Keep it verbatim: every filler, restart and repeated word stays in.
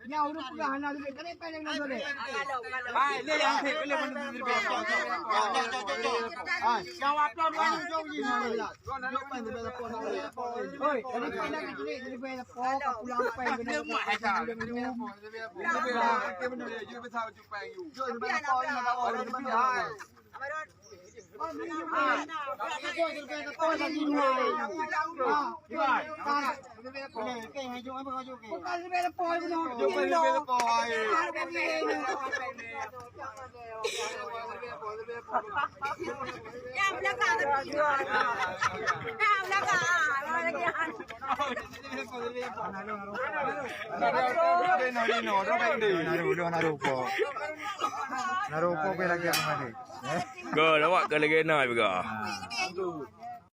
Nyan ureueng peugah hana duit, kadang pandang na duit. Hai, le yang sik, le mana duit. Hai, yang apa dua jauh ni. Hoi, jadi pandang kecil, jadi bayar apa, pulang apa yang kena. Go, awak ke lagi na juga.